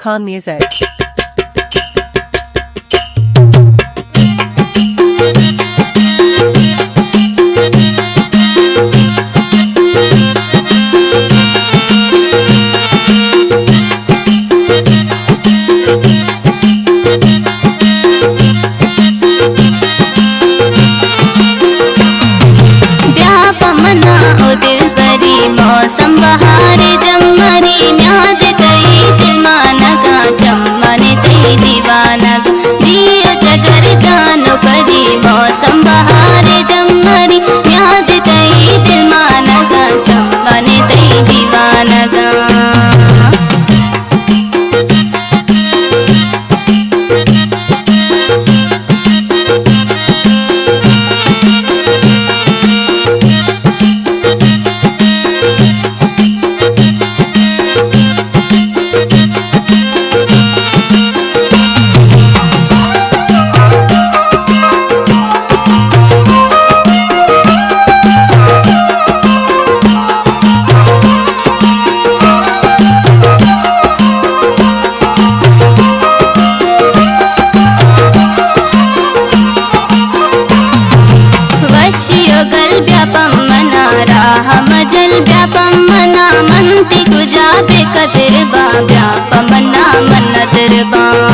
Khan Music. بیا پہ منا او دلبری، موسم بہار جمری، نیاد تئی دلمانگاں، چمانی تئی دیوانگاں، جی و جگر جان و پری، موسم بہار جمری، نیاد تئی دلمانگاں، چمانی تئی دیوانگاں۔ وشی و گل بیا پمنا، راہ مجل بیا پمنا، من تی کجا بے قدر باں، بیا پمنا من ندر باں۔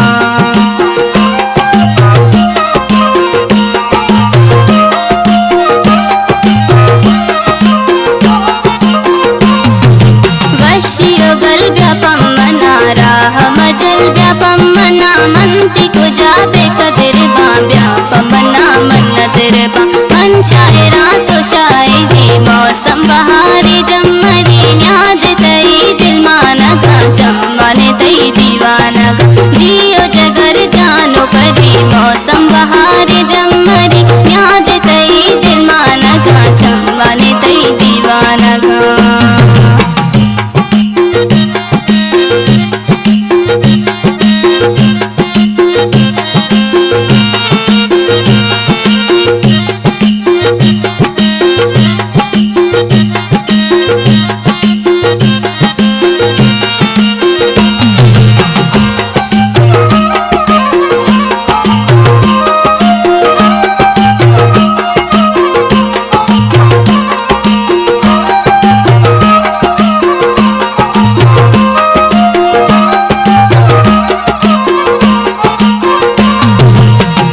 وشی و گل بیا پمنا، راہ مجل بیا پمنا، من تی کجا بے قدر باں، بیا پمنا من ندر باں۔ من شاعراں تو شاعری، موسم بہاری جمری، نیاد تئی دلمانگاں، چمانی تئی دیوانگاں، جی و جگر جان و پری، موسم بہاری جمری، نیاد تئی دلمانگاں، چمانی تئی دیوانگاں۔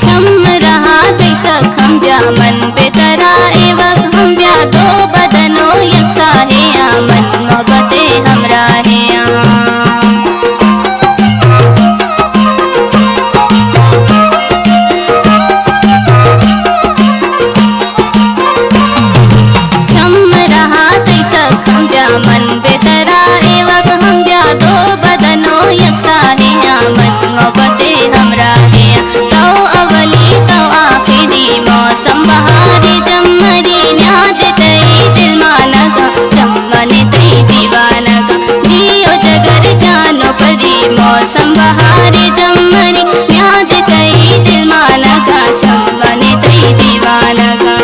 چم رہا تئی سک ہم بیا، من بے ترا ایوک ہم بیا، دو بدن و یک ساہے آں، من محبت ہمراہے آں۔ چم رہا تئی سک ہم بیا، من بے ترا ایوک ہم بیا، دو بدن و یک ساہے آں، من محبت ہمراہے آں۔ تو اولی تو آخری، موسم بہاری جمری، نیاد تئی دلمانگاں، چمانی تئی دیوانگاں، جی و جگر جان و پری، موسم بہاری جمری، نیاد تئی دلمانگاں، چمانی تئی دیوانگاں۔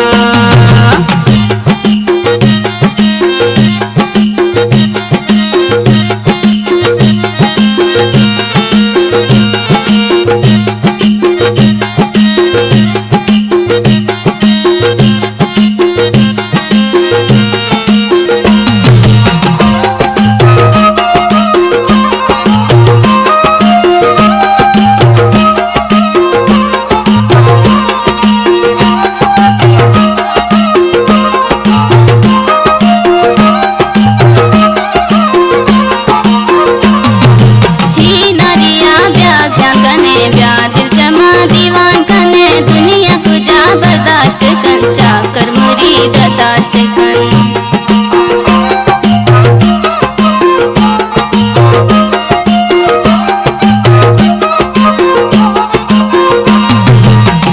ہی ناریا بیا زیان کنے، بیا دل جما دیوان کنے، دنیا کجا برداشت کن، چاکر مرید داشت کن۔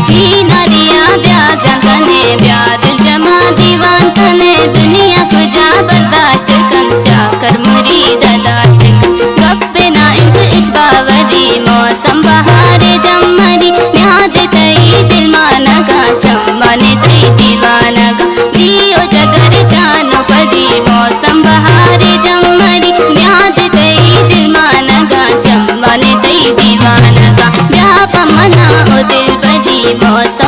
ہی ناریا بیا زیان کنے، بیا دل جما دیوان کنے، دنیا کجا برداشت کن، چاکر مرید داشت کن۔ گپ نا انت ہچ باوری، موسم بہار جمری، نیاد تئی دلمانگاں، چمانی تئی دیوانگاں، جی و جگر جان و پری، موسم بہار جمری، نیاد تئی دلمانگاں، چم دلبری ما